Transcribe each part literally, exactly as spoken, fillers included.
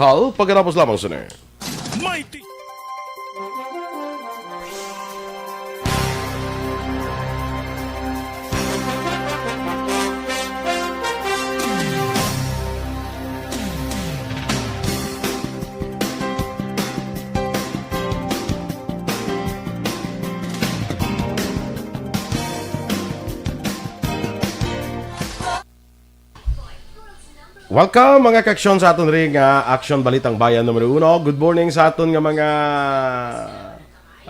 Hal, pagkatapos lamang sini. Mighty. Welcome, mga kaaksyon, sa aton ring, ah, Aksyon Balitang Bayan numero uno. Good morning sa aton nga mga,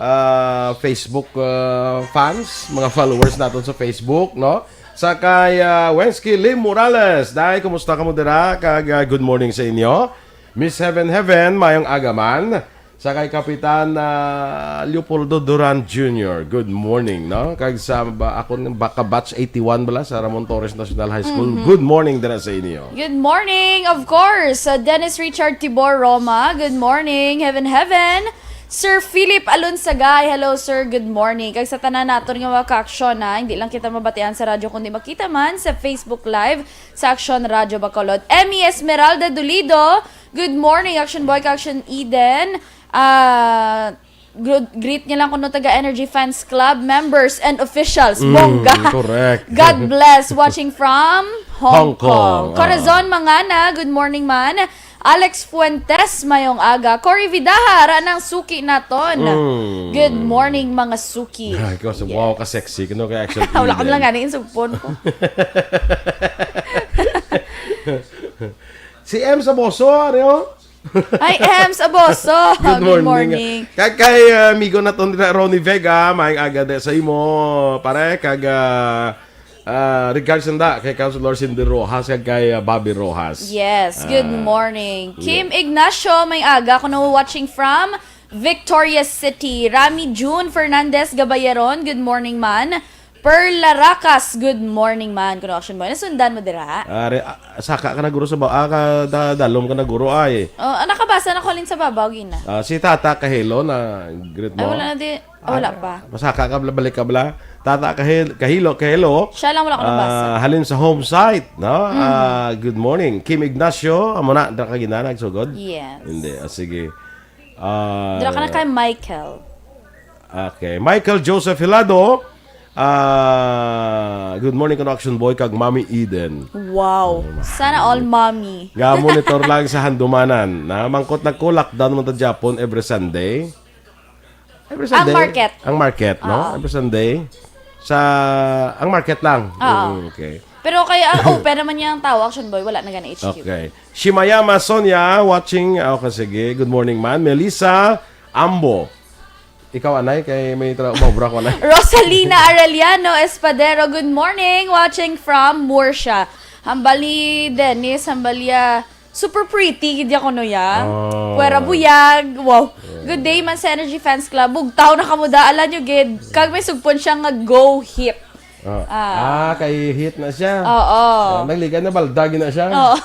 ah, Facebook, ah, fans, mga followers naton sa Facebook, no? Sa kay, ah, Wensky Lim Morales. Day, kumusta kamo dira? Kag, ah, good morning sa inyo. Miss Heaven Heaven, mayong aga man. Sa kay Kapitan, ah, Leopoldo Duran Junior, good morning, no? Kag sa ba, akon nga baka batch eighty-one bala sa Ramon Torres National High School, good morning dira sa inyo. Good morning, of course, sa Dennis Richard Tibor Roma. Good morning, Heaven Heaven. Sir Philip Alonsagay, hello sir, good morning. Kag sa tanan naton nga mga kaaksyon, ha, hindi lang kita mabatian sa radyo kundi makita man sa Facebook Live sa Aksyon Radyo Bacolod. Emmy Esmeralda Dolido, good morning, Action Boy, Action Eden. Ah, gr- greet niya lang kuno taga Energy Fans Club members and officials. Mm, bongga. Correct. God bless. Watching from Hong Hong Kong. Kong. Ah. Corazon Mangana, good morning man. Alex Fuentes, mayong aga. Cory Vidaja, ra nang suki naton. Mm. Good morning, mga suki. Ay, ikaw sa Yes. Wow ka sexy. Kuno kay action Wala ko event. Lang gani, insugpon ko. Si M sa Boso, ano? Hi, Ems Aboso. Good Good morning. Morning. Kag kay, uh, amigo naton dira, Ronnie Vega, maayong aga di sa imo, pare, kag, uh, uh, regards nanda kay Councilor Cindy Rojas kag kay, uh, Bobby Rojas. Yes, good Ah, morning. Kim yeah. Ignacio, may aga. Kuno watching from Victorias City. Rami June Fernandez Gabayeron, good morning man. Perla Racas, good morning man. Kuno action boy, nasundan mo dira? Are, ah, saka ka na guro sa ba-, ah, ka, da-, dalom ka na guro ay. Oh, ah, nakabasa na ko halin sa babaw, gina. Ah, si Tata Kahelo na greet mo? Ay, wala na di. Ah, wala Ah, pa. Masaka ka bala, balik ka bala. Tata Kahil-, Kahilo, Kahelo. Siya lang wala ko nabasa. Ah, halin sa home site, no? Mm. Ah, good morning. Kim Ignacio, amo na, dra ka gina, nagsugod? Yes. Hindi, ah, sige. Ah, Dira ka na kay Michael. Okay. Michael Joseph Hilado, ah, good morning, kuno action boy, kag Mami Eden. Wow. Oh, Sana all, Mami. Nga monitor lang sa Handumanan. Na, mangkot nagkulak, down man ta Japon every Sunday. Every Ang Sunday? Market. Ang market, no? Oo. Every Sunday. Sa, ang market lang. Oo. Mm, okay. Pero kaya, ah, open naman niya ang tao, action boy, wala na gani H Q. Okay. Shimayama Sonia, watching. Ah, okay, sige. Good morning, man. Melissa Ambo. Ikaw, anay, kay may tra-, maubra ko, anay. Rosalina Arellano Espadero, good morning. Watching from Murcia. Hambal ni Dennis, hambal niya, super pretty, gid ya kuno ya. Oh. Puwera buyag. Wow. Yeah. Good day man sa Energy Fans Club. Bugtaw na kamo da, ala nyo gid. Kag may sugpon siya nga go hit. Oh. Ah. Ah, kay hit na siya. Oo. Ah, nagligan na balda, gid na siya. Oo.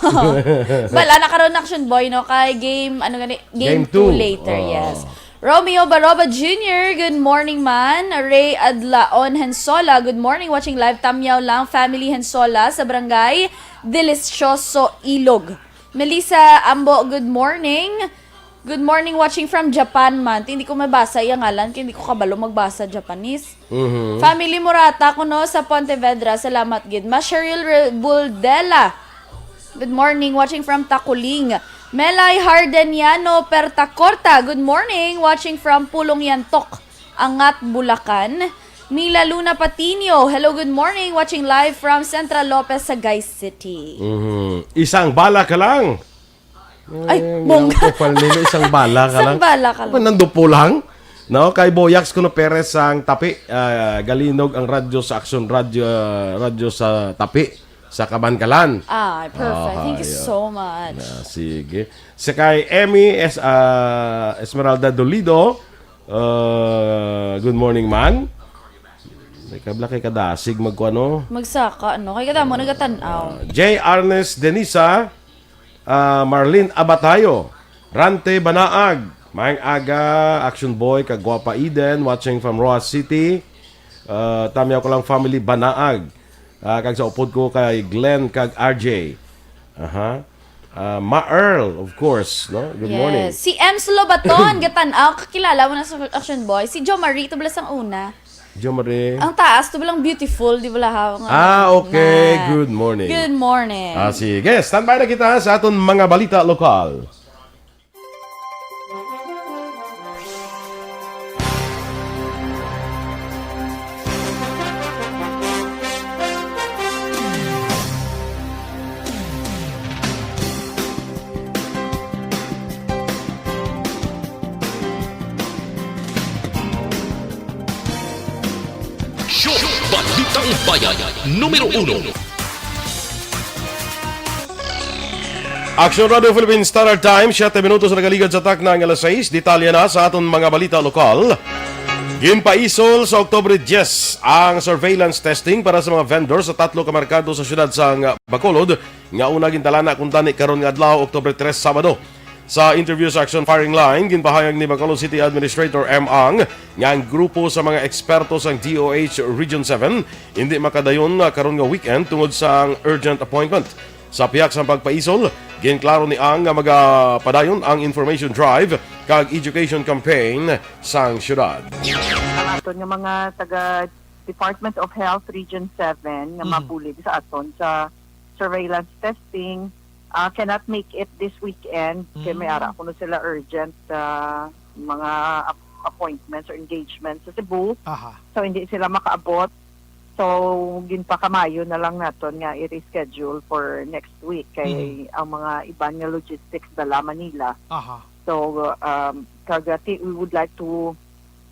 Bala na karon action boy, no? Kay game, ano gani? Game Game two two. Later, Oh. yes. Romeo Baroba Junior, good morning man. Ray Adlaon Hensola, good morning. Watching live, Tamyaw lang, family Hensola sa barangay Delicioso, Ilog. Melissa Ambo, good morning. Good morning, watching from Japan man. Hindi ko mabasa iyang ngalan, kay hindi ko kabalo magbasa Japanese. Mhm. Family Murata kuno sa Pontevedra. Salamat gid. Ma Cheryl Re-, Buldela. Good morning, watching from Taculing. Melay Hardeniano Pertacorta. Good morning, watching from Pulong Yantok, Angat, Bulacan. Mila Luna Patino. Hello, good morning. Watching live from Central Lopez, Sagay City. Mhm. Isang bala ka lang. Ay, Eh, bongga. Ang kupal nila, isang bala ka Isang lang. Bala ka lang. Ba, nandupo lang? No, kay Boyax kuno Perez sang Tapi, ah, galinog ang radyo sa Aksyon Radyo, ah, radyo sa Tapi sa Kabankalan. Ah, perfect. Thank you Aha, yeah. so much. Na, sige. Sa kay Emmy Es-, ah, Esmeralda Dolido, ah, good morning, man. May kabla kay kadasig magkuano. Magsaka, no? Kay kadamo nagatan-aw. Ah, J Arnes Denisa, ah, Marlene Abatayo, Rante Banaag, Maayong aga, Action Boy, kag Gwapa Eden, watching from Roxas City. Ah, Tamyaw ko lang family, Banaag. Ah, kag sa upod ko kay Glenn kag R J. Aha. Ah, Ma Earl, of course, no? Good morning. Yes. Si Ems Lobaton, gatan-aw, kakilala mo na sa Action Boy. Si Jo Marie, ito bala sang una. Jo Marie. Ang taas, ito balang beautiful, di bala ha? Nga, Ah, okay. na. Good morning. Good morning. Ah, sige. Standby na kita sa aton mga balita lokal. Show Balitang Bayan numero uno. Action Radio Philippine Standard Time, siyete minutos na nagaligad sa takna nga alas sais. Detalye na sa aton mga balita lokal. Ginpaisol sa Oktubre diyes ang surveillance testing para sa mga vendor sa tatlo ka merkado sa siyudad sang Bacolod nga una gintalana kuntani karon nga adlaw, Oktubre tres, Sabado. Sa interview sa Action Firing Line, ginpahayag ni Bacolod City Administrator M. Ang nga ang grupo sa mga eksperto sang D O H Region seven hindi makadayon na karon nga weekend tungod sa urgent appointment. Sa pihak sang pagpaisol, ginklaro ni Ang nga magapadayon ang information drive kag education campaign sang syudad. Ang aton nga mga taga Department of Health Region seven nga Mhm. mabulig sa aton sa surveillance testing ah, cannot make it this weekend kay may Mm. ara kuno sila urgent ah, mga ap- appointments or engagements sa Cebu. Aha. So hindi sila makaabot. So ginpakamayo na lang naton nga i-reschedule for next week kay Mhm. ang mga iban nga logistics dala Manila. Aha. So um, kagati, we would like to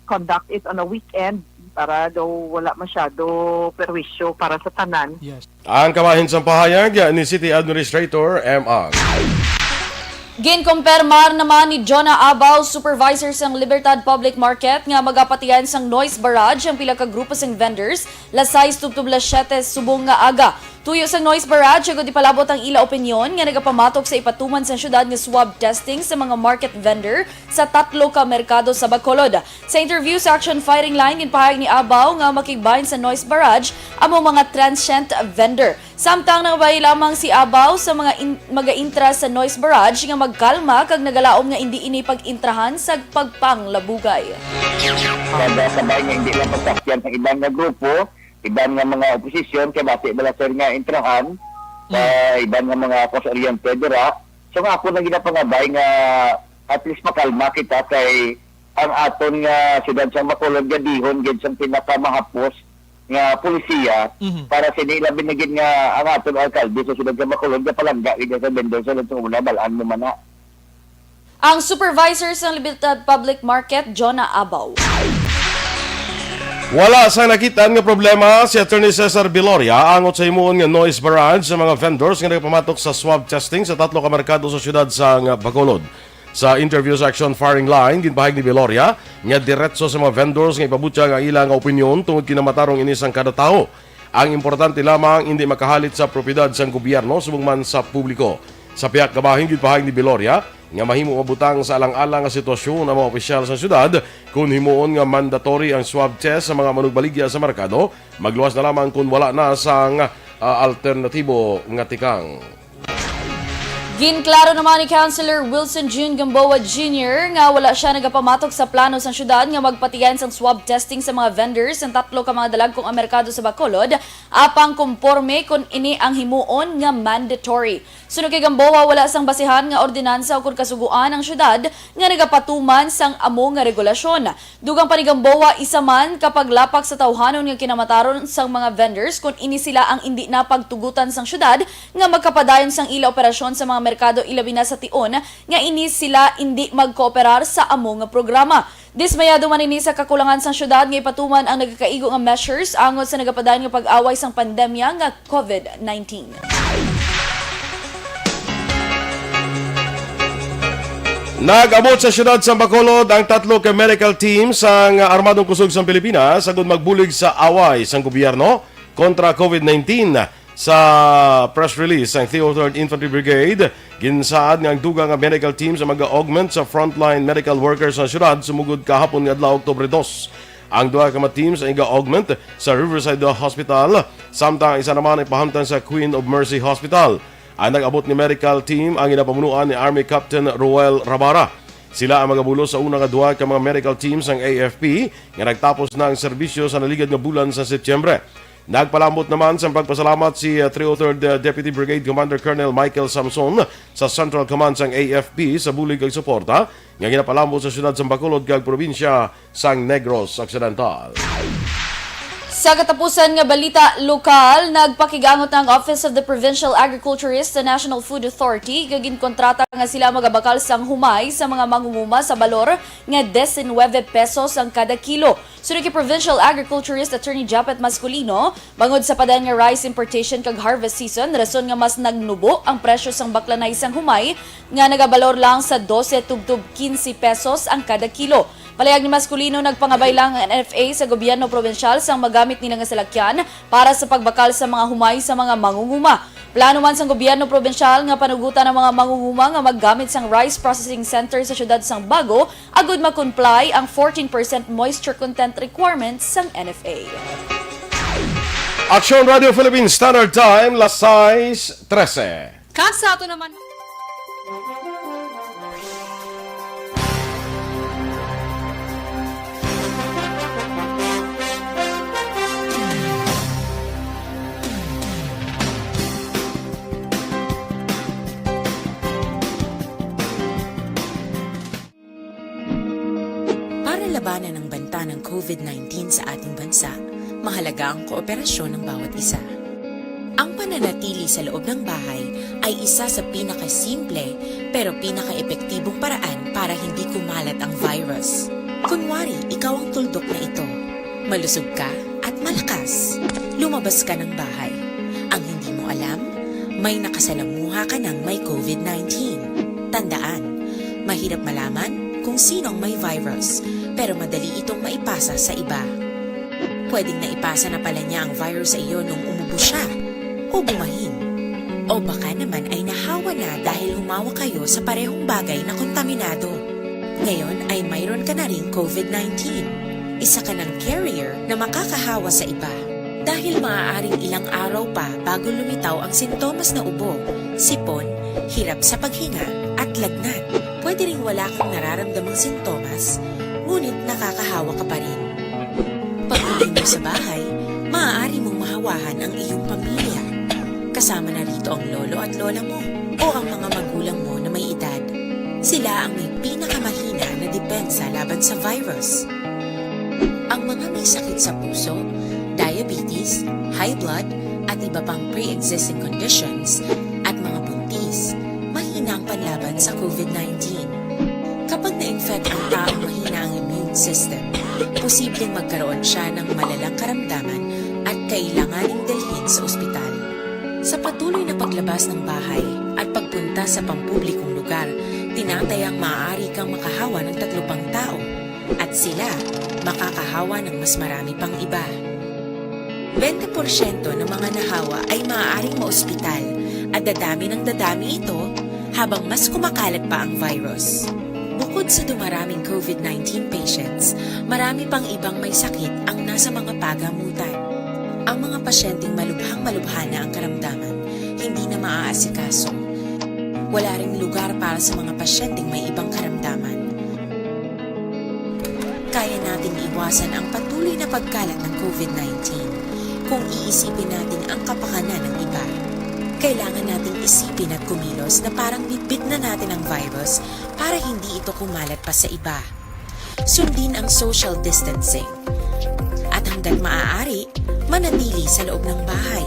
conduct it on a weekend para daw wala masyado perwisyo para sa tanan. Yes. Ang kabahin sang pahayag ni City Administrator M. Ang. Ginkumpirmar naman ni Jonah Abaw, supervisor sang Libertad Public Market, nga magapatian sang noise barrage ang pila ka grupo sang vendors, las sais tubtob las siyete subong nga aga. Tuyo sang noise barrage, agud ipalabot ang ila opinyon nga nagapamatok sa ipatuman sang syudad nga swab testing sa mga market vendor sa tatlo ka merkado sa Bacolod. Sa interview sa Action Firing Line, ginpahayag ni Abaw nga makigbahin sa noise barrage amo mga transient vendor. Samtang nangabay lamang si Abaw sa mga in- mag-intra sa noise barrage nga magkalma kag nagalaom nga indi ini pag-intrahan sa pagpanglabugay. Kada kabay nga hindi lang pasakyan sa iban nga grupo, iban nga mga oposisyon, kay bati bala sir nga intrahan sa iban nga mga cause oriented dira. So nga ako na ginapangabay nga at least makalma kita kay ang aton nga siyudad sa Bacolod gadihon gid sang pinakamahapos nga polisiya Mhm. para sini labi na gid nga ang aton alkalde sa siyudad sa Bacolod nga palangga gid sa vendor sa lansong una balaan mo man na. Ang supervisor sa Libertad Public Market, Jonah Abaw. Wala sang nakit-an nga problema si Attorney Cesar Viloria angot sa himuon nga noise barrage sa mga vendors nga nagapamatok sa swab testing sa tatlo ka merkado sa siyudad sang Bacolod. Sa interview sa Action Firing Line, ginpahayag ni Viloria nga diretso sa mga vendors nga ipabutya nga ila nga opinyon tungod kinamatarong ini sang kada tawo. Ang importante lamang hindi makahalit sa propiedad sang gobyerno subong man sa publiko. Sa pihak kabahin, ginpahayag ni Viloria nga mahimo mabutang sa alang-alang nga sitwasyon ang mga opisyal sa syudad kon himuon nga mandatory ang swab test sa mga manugbaligya sa merkado, magluwas na lamang kon wala na sang ah, alternatibo nga tikang. Ginklaro naman ni Councilor Wilson June Gamboa Junior nga wala siya nagapamatok sa plano sang syudad nga magpatian sang swab testing sa mga vendors sa tatlo ka mga dalagkong merkado sa Bacolod, apang kumporme kon ini ang himuon nga mandatory. Suno kay Gamboa, wala sang basihan nga ordinansa ukon kasugoan ang syudad nga nagapatuman sang amo nga regulasyon. Dugang pa ni Gamboa, isa man ka paglapak sa tawhanon nga kinamataron sang mga vendors kon ini sila ang indi na pagtugutan sang syudad nga magkapadayon sang ila operasyon sa mga merkado, ilabi na sa tion nga ini sila indi magkooperar sa amo nga programa. Dismayado man ini sa kakulangan sang syudad nga ipatuman ang nagakaigo nga measures angot sa nagapadayon nga pag-away sang pandemya nga COVID nineteen. Nag-abot sa siyudad sa Bacolod ang tatlo ka medical team sang Armadong Kusog sang Pilipinas agud magbulig sa away sang gobyerno kontra COVID nineteen. Sa press release sang three oh third Infantry Brigade, ginsaad nga ang dugang nga medical team sa mag-augment sa frontline medical workers sa siyudad sumugod kahapon nga adlaw, Oktubre dos. Ang duha ka mga teams ang iga-augment sa Riverside Hospital, samtang ang isa naman ay pahamtang sa Queen of Mercy Hospital. Ang nag-abot ni medical team ang ginapamunuan ni Army Captain Roel Rabara. Sila ang magabulos sa una nga duha ka mga medical team sang A F P nga nagtapos na ang serbisyo sa naligad nga bulan sa Setyembre. Nagpalambot naman sang pagpasalamat si, uh, three oh third, uh, Deputy Brigade Commander Colonel Michael Samson sa Central Command sang A F P sa bulig kag suporta nga ginapalambot sa siyudad sang Bacolod kag probinsya sang Negros Occidental. Sa katapusan nga balita lokal, nagpakigangot ang Office of the Provincial Agriculturist sa National Food Authority kag ginkontrata nga sila magabakal sang humay sa mga mangunguma sa balor nga diecinueve pesos ang kada kilo. Suno kay Provincial Agriculturist Attorney Japet Masculino, bangod sa padayon nga rice importation kag harvest season, rason nga mas nagnubo ang presyo sang baklanay sang humay nga nagabalor lang sa dose tubtob quince pesos ang kada kilo. Palihog ni Masculino, nagpangabay lang ang N F A sa gobyerno probinsyal sang magamit nila nga salakyan para sa pagbakal sa mga humay sa mga mangunguma. Plano man sang gobyerno probinsyal nga panugutan ang mga mangunguma nga maggamit sang rice processing center sa siyudad sang Bago agud ma-comply ang fourteen percent moisture content requirements sang N F A. Aksyon Radio Philippines Standard Time, las sais trese. Kag sa ato naman. Para labanan ang banta ng COVID nineteen sa ating bansa, mahalaga ang kooperasyon ng bawat isa. Ang pananatili sa loob ng bahay ay isa sa pinakasimple pero pinakaepektibong paraan para hindi kumalat ang virus. Kunwari, ikaw ang tuldok na ito. Malusog ka at malakas. Lumabas ka ng bahay. Ang hindi mo alam, may nakasalamuha ka ng may COVID nineteen. Tandaan, mahirap malaman kung sino ang may virus, pero madali itong maipasa sa iba. Pwedeng naipasa na pala niya ang virus sa iyo nung umubo siya o bumahin. O baka naman ay nahawa na dahil humawa kayo sa parehong bagay na kontaminado. Ngayon ay mayroon ka na ring COVID nineteen. Isa ka ng carrier na makakahawa sa iba. Dahil maaaring ilang araw pa bago lumitaw ang sintomas na ubo, sipon, hirap sa paghinga, at lagnat. Pwede ring wala kang nararamdamang sintomas, ngunit nakakahawa ka pa rin. Pag-uwi mo sa bahay, maaari mong mahawahan ang iyong pamilya. Kasama na rito ang lolo at lola mo o ang mga magulang mo na may edad. Sila ang may pinakamahina na depensa laban sa virus. Ang mga may sakit sa puso, diabetes, high blood, at iba pang pre-existing conditions, at mga buntis, mahina ang panlaban sa COVID nineteen. Kapag na-infect ang taong mahina ang immune system, posibleng magkaroon siya ng malalang karamdaman at kailanganing dalhin sa ospital. Sa patuloy na paglabas ng bahay at pagpunta sa pampublikong lugar, tinatayang maaari kang makahawa ng tatlo pang tao, at sila makakahawa ng mas marami pang iba. Bente porsyento ng mga nahawa ay maaaring maospital at dadami ng dadami ito habang mas kumakalat pa ang virus. Bukod sa dumaraming COVID nineteen patients, marami pang ibang may sakit ang nasa mga pagamutan. Ang mga pasyenteng malubhang-malubha na ang karamdaman, hindi na maaasikaso. Wala ring lugar para sa mga pasyenteng may ibang karamdaman. Kaya nating iwasan ang patuloy na pagkalat ng COVID nineteen kung iisipin natin ang kapakanan ng iba. Kailangan nating isipin at kumilos na parang bitbit na natin ang virus para hindi ito kumalat pa sa iba. Sundin ang social distancing. At hanggat maaari, manatili sa loob ng bahay.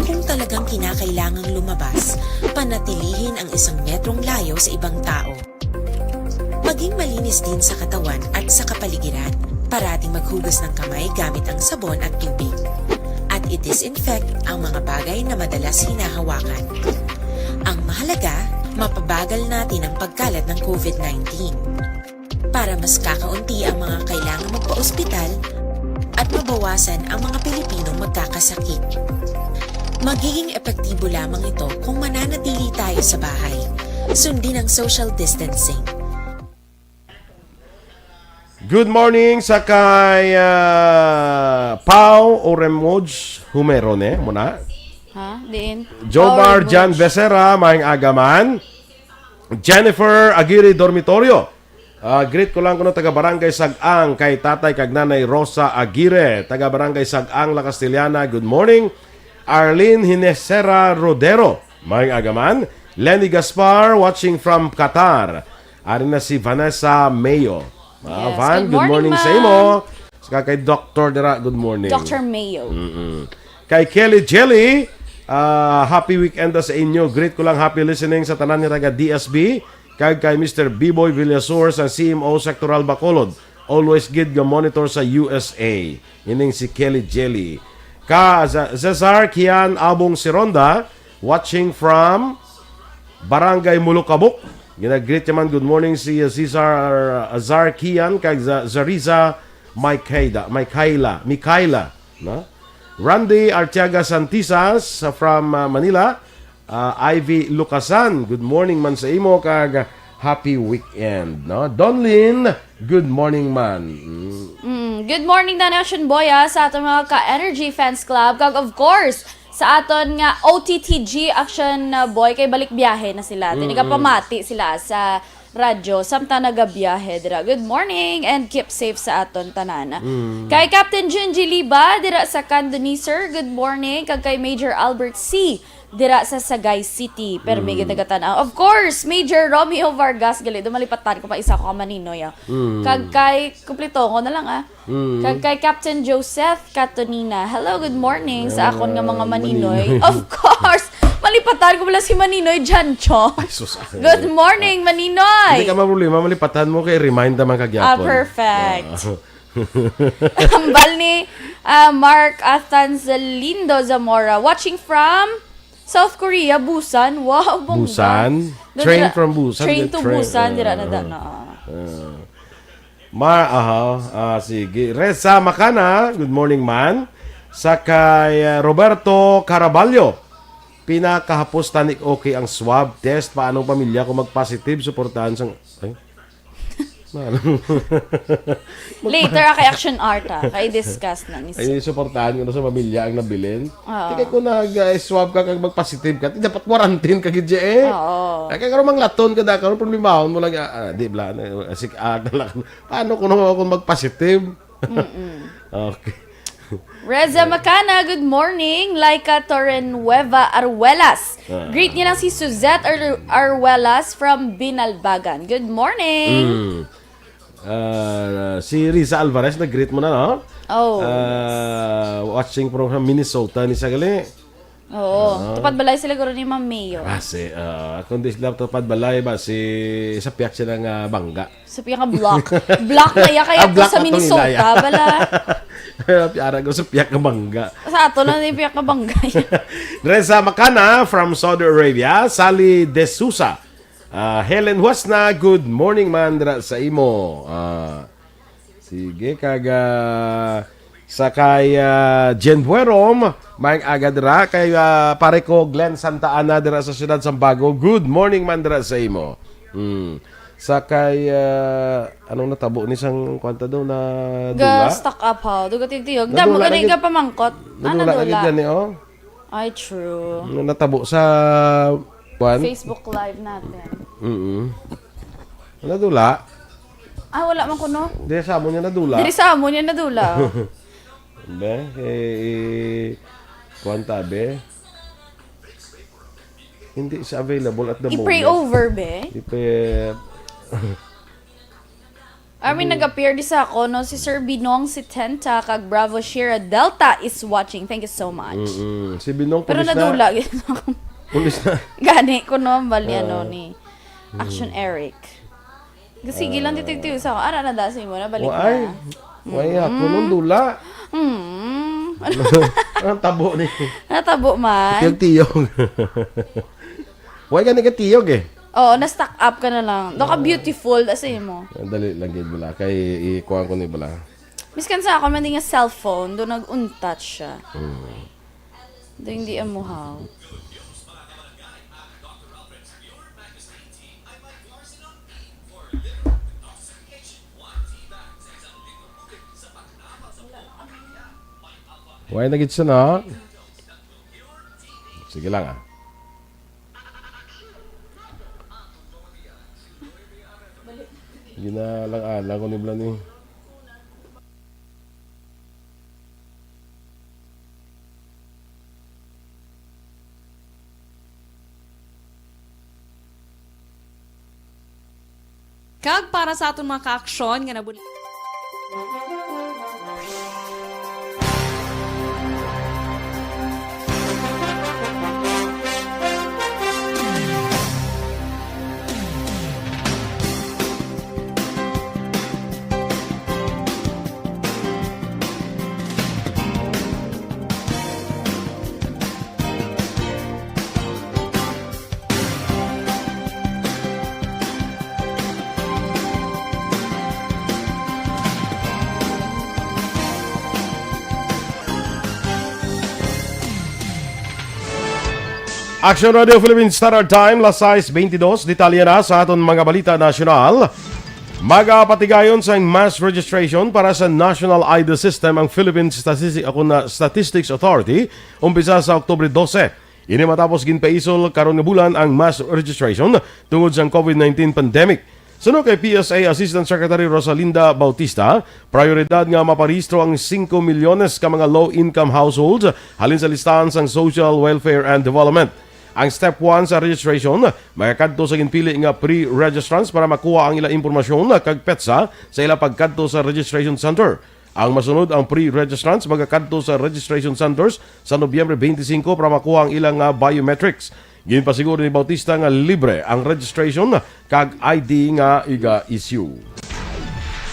Kung talagang kinakailangang lumabas, panatilihin ang isang metrong layo sa ibang tao. Maging malinis din sa katawan at sa kapaligiran. Parating maghugas ng kamay gamit ang sabon at tubig. At i-disinfect ang mga bagay na madalas hinahawakan. Ang mahalaga, mapabagal natin ang pagkalat ng COVID nineteen. Para mas kakaunti ang mga kailangang magpa-ospital at mabawasan ang mga Pilipinong magkakasakit. Magiging epektibo lamang ito kung mananatili tayo sa bahay. Sundin ang social distancing. Good morning sa kay, ah, Pau Oremoj Humero, ne? Muna. Ha? Diin? Jomar Our Jan Butch. Becerra, maayong aga man. Jennifer Aguirre Dormitorio. Ah, greet ko lang kuno taga Barangay Sag-ang kay Tatay kag Nanay Rosa Aguirre, taga Barangay Sag-ang, La Castellana. Good morning. Arlene Hinesera Rodero, maayong aga man. Lenny Gaspar, watching from Qatar. Ari na si Vanessa Mayo. Ah, Yes. Van, Good good morning, morning, sa ma'am. imo. Saka kay Doctor Dira, good morning. Doctor Mayo. Mm-mm. Kay Kelly Jelly, ah, happy weekend sa inyo. Greet ko lang, happy listening sa tanan nga taga D S B. Kag kay Mister B-Boy Villasor sa C M O Sectoral Bacolod. Always gid nga monitor sa U S A. Ining si Kelly Jelly. Ka za- Cesar Kian Abong Sironda, watching from Barangay Mulukabok. Ginagreet naman, good morning si Cesar Azar Kian kag Za- Zariza Mikaida, Mikaila, Mikaila, no? Randy Artiaga Santisas from uh, Manila. Uh, Ivy Lucasan, good morning man sa imo kag happy weekend, no? Donlin, good morning man. Mm. Mm, good morning, Dana Action Boy, ah, sa aton mga ka-Energy Fans Club. Kag of course, sa aton nga O T T G Action uh, Boy, kay balik biyahe na sila. Tinigapamati sila sa radyo, samtang nagabiyahe dira. Good morning and keep safe sa aton tanan. Kay Captain Junji Liba dira sa Candoneser, good morning. Kag kay Major Albert C dira sa Sagay City. Pero may ginagatan-aw. Of course, Major Romeo Vargas, gali, dumalipatan ko pa isa ko ka Maninoy, ah. Kag kay, kumplito ko na lang, ah. Kag kay Captain Joseph Catonina. Hello, good morning sa akon nga mga Maninoy. Of course, malipatan ko pala si Maninoy Jancho. Sus, ah. Good morning, Maninoy. Hindi ka maproblema, malipatan mo kay remind naman ka Ah, gyapon. Perfect. Hambal ni ah, Mark Athanzelindo Zamora, watching from South Korea, Busan. Wow, bongga. Busan? Doon Train dira- from Busan, Train get to train. Busan, dira na Ah. dana. Ah. Ma, aha, ah, sige. Reza Macana, good morning man. Sa kay ah, Roberto Caraballo, pinakahapos tanik okay ang swab test. Paano ang pamilya kung magpositive? Suportahan sang... Ay? Ano? Later, ah, kay Action Art, ah. Kay discuss na ni Ay, suportahan ko na sa pamilya ang nabilin. Oo. Di kay kung nag-swab ka kag magpositive ka, di dapat quarantine ka gid eh. Oo. Ay, kay karon manglaton ka da, karon problemahon mo lang, ah, ah, di bla, ah, sik-, ah, talaga. Paano kung ako magpositive? Okay. Reza Macana, good morning. Laika Torrenueva Aruelas. Ah. Greet niya lang si Suzette Ar- Aruelas from Binalbagan. Good morning. Mm. Ah, si Riza Alvarez, nag-greet mo na, no? Oh, Ah, watching from Minnesota ni Sagali. Oo. Tupad balay sila guro ni Ma'am Mayo. Ah, si, ah, kung di sila tupad balay ba, si, sa piyak sila nga bangga. Sa pinaka block. Block na iya kaya Ah, po block sa atong Minnesota. Ilaya. Bala. Piara ko sa piyak nga bangga. Sa ato lang yung pinakabangga. Reza Macana from Saudi Arabia, Sally De Sousa, ah, Helen Huasna, good morning man dira sa imo. Ah, sige, kag ah, sa kay ah, Jen Buerom, maayong aga dira kay ah, pare ko Glenn Santa Ana dira sa siyudad Sambago. Good morning man dira sa imo. Hmm. Sa kay ah, anong natabo ni sang kwanta daw na Ga dula? stock up, ha? Duga tigtiyog. Nadula Damo na gani gid. ga pamangkot. Ah, Nadula na gid nadula. gani, oh. Ay, true. Ano natabo sa kwan? Facebook Live natin. Mm-mm. Nadula? Ah, wala man kuno. Di sa amo niya nadula. Diri sa amo niya nadula. Be, eh, eh, kwan ta, be. Hindi siya available at the I-pray moment. Over, be. Ipe- I mean, nag-appear di sa ako, no? Si Sir Binong, si Tenta, kag Bravo Shira Delta is watching. Thank you so much. Mm-mm. Si Binong, Pero pulis na. Nadula, gid. Pulis na. Gani ko, no? Bali, ano, Ah. ni Action Eric. Sige lang, titiyo-tiyo sa ako. Ara na da, sa imo na, balik Wa-, ay. na. Why ako nung dula? Hmm. Ang tabo ni. Natabo man. Tiyog-tiyog. Why ka nagkatiyog eh? Oo, na-stock up ka na lang. Do ka beautiful, da sa imo. Dali lang gid bala. Kay ikuha ko ni bala. Miskan sa ako man din nga cellphone, do nag-untouch siya. Do hindi amuhaw. Why na gid siya na? Sige lang, ah. Ginalang-alang ko ni Blan, eh. Kag para sa aton mga kaaksyon nga nabul- Action Radio Philippine Standard Time, las sais beintidos. Detalye na sa aton mga balita nasyonal. Magapatigayon sang mass registration para sa National I D system ang Philippine Statisti-, ako na, Statistics Authority umpisa sa Oktubre dose. Ini matapos ginpaisol karon nga bulan ang mass registration tungod sang COVID nineteen pandemic. Suno kay P S A Assistant Secretary Rosalinda Bautista, prioridad nga maparehistro ang singko milyones ka mga low-income households halin sa listahan sang Social Welfare and Development. Ang step one sa registration makakadto sa ginpili nga pre-registrants para makuha ang ilang impormasyon kag petsa sa ilang pagkadto sa registration center. Ang masunod, ang pre-registrants magakadto sa registration centers sa Nobyembre twenty-five para makuha ang ilang, ah, biometrics. Ginpasiguro ni Bautista nga libre ang registration kag I D nga iga-issue.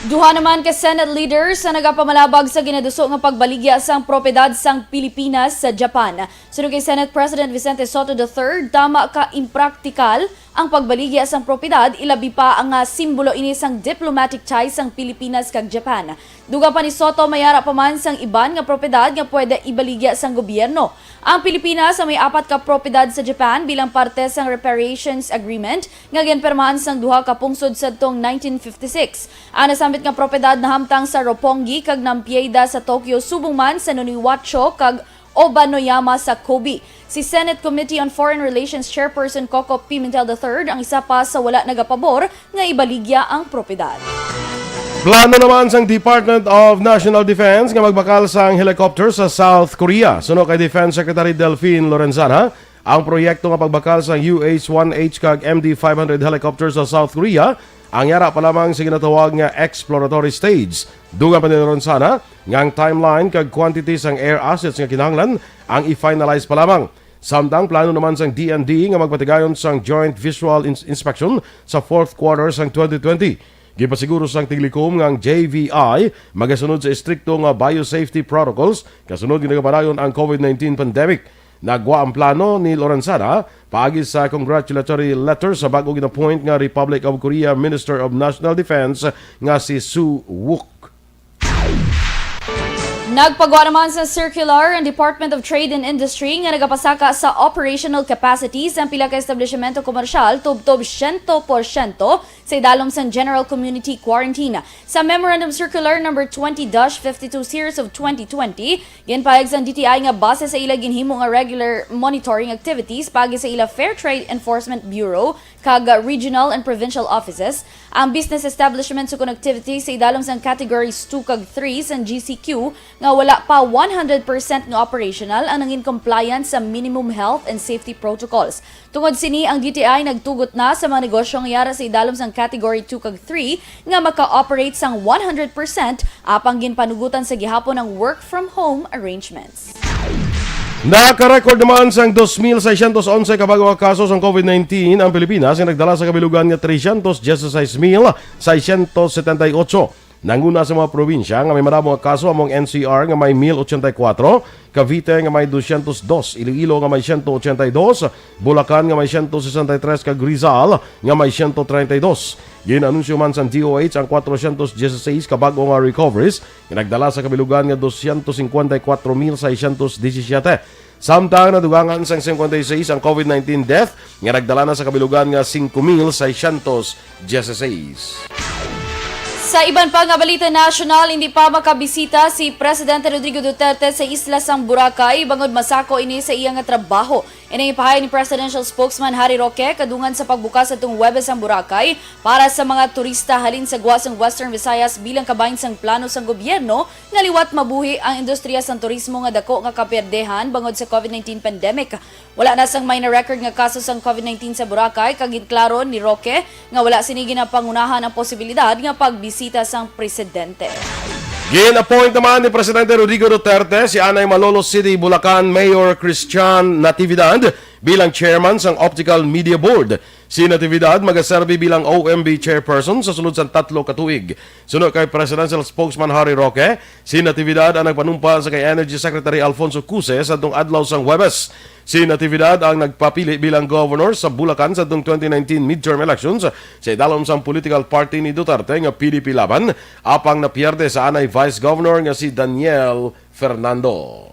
Duha naman ka Senate leaders ang nagapamalabag sa ginaduso nga pagbaligya sang propiedad sang Pilipinas sa Japan. Suno kay Senate President Vicente Sotto the third, tama ka impraktikal ang pagbaligya sang propiedad, ilabi pa nga simbolo ini sang diplomatic ties sang Pilipinas kag Japan. Dugang pa ni Sotto, may ara pa man sang iban nga propiedad nga pwede ibaligya sang gobyerno. Ang Pilipinas may apat ka propiedad sa Japan bilang parte sang Reparations Agreement nga ginpirmahan sang duha ka pungsod sadtong nineteen fifty-six. Ang nasambit nga propiedad nahamtang sa Roppongi kag Nampieda sa Tokyo, subong man sa Noniwacho kag Obanoyama sa Kobe. Si Senate Committee on Foreign Relations Chairperson Coco Pimentel the third ang isa pa sa wala nagapabor nga ibaligya ang propiedad. Plano naman sang Department of National Defense nga magbakal sang helicopter sa South Korea. Suno kay Defense Secretary Delfin Lorenzana, ang proyekto nga pagbakal sang U H one H kag M D five hundred helicopter sa South Korea ang yara pa lamang sa ginatawag nga exploratory stage. Dugang pa ni Lorenzana nga ang timeline kag quantity sang air assets nga kinahanglan ang i-finalize pa lamang. Samtang plano naman sang D N D nga magpatigayon sang joint visual ins-, inspection sa fourth quarter sang twenty twenty. Gipasiguro sang Tiglikom nga ang J V I magasunod sa estrikto nga biosafety protocols kasunod nga nagapadayon ang COVID nineteen pandemic. Nagwa ang plano ni Lorenzana paagi sa congratulatory letter sa bag-o gin-appoint nga Republic of Korea Minister of National Defense nga si Soo Wook. Nagpagwa naman sa circular ang Department of Trade and Industry nga nagapasaka sa operational capacity sang pila ka establishmento komersyal tubtob siyento porsyento sa idalom sang general community quarantine. Sa Memorandum Circular number twenty dash fifty-two series of twenty twenty, ginpahayag sang D T I nga base sa ila ginhimo nga regular monitoring activities paagi sa ila Fair Trade Enforcement Bureau kag regional and provincial offices, ang business establishments ukon activities sa idalom sang categories two kag three sang G C Q nga wala pa one hundred percent nga operational ang nangin compliant sa minimum health and safety protocols. Tungod sini, ang D T I nagtugot na sa mga negosyo nga yara sa idalom sang Category two kag three nga maka-operate sang one hundred percent, apang ginpanugutan sa gihapon ang work from home arrangements. Naka-record naman sang dos mil seiscientos onse ka bag-o nga kaso sang COVID nineteen ang Pilipinas, nga nagdala sa kabilugan nga trescientos dieciséis mil seiscientos setenta y ocho. Nanguna sa mga probinsya nga may madamo nga kaso amo ang N C R nga may mil ochenta y kuatro, Cavite nga may doscientos dos, Iloilo nga may siyento ochenta y dos, Bulacan nga may siyento sesenta y tres, kag Rizal nga may siyento treinta y dos. Gin-anunsyo man sang D O H ang kwatrocientos dieciséis ka bag-o nga recoveries nga nagdala sa kabilugan nga doscientos cincuenta y cuatro mil seiscientos diecisiete. Samtang nadugangan sang cincuenta y seis ang COVID nineteen death nga nagdala na sa kabilugan nga cinco mil seiscientos dieciséis. Sa iban pa nga balita nasyonal, hindi pa makabisita si Presidente Rodrigo Duterte sa isla sang Boracay bangod masako ini sa iya nga trabaho. Ini ipahay ni Presidential Spokesman Harry Roque kadungan sa pagbukas atong Huwebes sang Boracay para sa mga turista halin sa gwa sang Western Visayas bilang kabahin sang plano sang gobyerno nga liwat mabuhi ang industriya sang turismo nga dako nga kaperdehan bangod sa covid nineteen pandemic. Wala na sang may na-record nga kaso sang covid nineteen sa Boracay, kag ginklaro ni Roque nga wala sini ginapangunahan ang posibilidad nga pagbisita sang presidente. Gin-appoint naman ni Presidente Rodrigo Duterte si anay Malolos City, Bulacan Mayor Christian Natividad bilang chairman sang Optical Media Board. Si Natividad magaserbi bilang O M B chairperson sa sulod sang tatlo ka tuig. Suno kay Presidential Spokesman Harry Roque, si Natividad ang nagpanumpa sa kay Energy Secretary Alfonso Cuse sadtong adlaw sang Huwebes. Si Natividad ang nagpapili bilang governor sa Bulacan sadtong twenty nineteen midterm elections sa idalom sang political party ni Duterte nga P D P Laban, apang napierde sa anay vice governor nga si Daniel Fernando.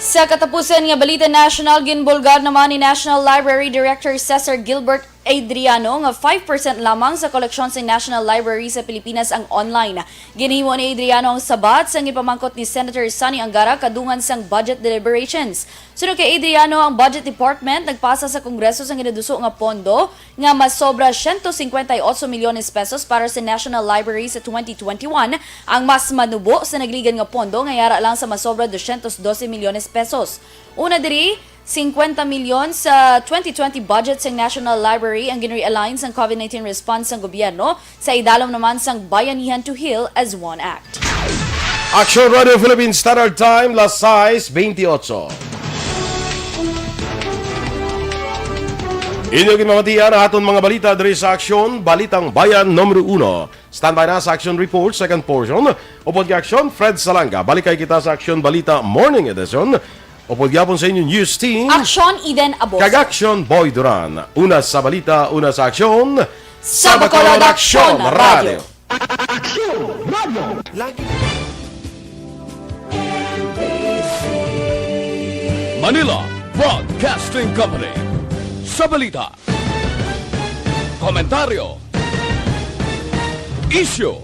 Sa katapusan nga balita national, ginbulgar naman ni National Library Director Cesar Gilbert Adriano nga five percent lamang sa koleksyon sa National Library sa Pilipinas ang online. Ginhimo ni Adriano ang sabat sang ipamangkot ni Senator Sonny Angara kadungan sang budget deliberations. Suno kay Adriano, ang Budget Department nagpasa sa Kongreso sang ginaduso nga pondo nga masobra siyento singkwenta y otso milyones pesos para sa National Library sa twenty twenty-one, ang mas manubo sa nagligan nga pondo nga yara lang sa masobra dosyentos dose milyones pesos. Una diri, singkwenta milyon sa twenty twenty budget sang National Library ang ginrealign sang covid nineteen response sang gobyerno sa idalom naman sang Bayanihan to Heal as One Act. Action Radio Philippines Standard Time, las sais bentiocho. Inyo ginmamatian ang aton mga balita diri sa Aksyon, Balitang Bayan Numero Uno. Standby na sa Action Report, second portion. Upod kay Aksyon, Fred Salanga. Balik kay kita sa Aksyon Balita Morning Edition. Upod gyapon sa inyo news team. Aksyon, Eden Aboso. Kag Aksyon, Boy Duran. Una sa balita, una sa aksyon. Sa Bacolod, Aksyon Radio. Aksyon Radio. Manila Broadcasting Company. Sa balita, komentaryo, isyu,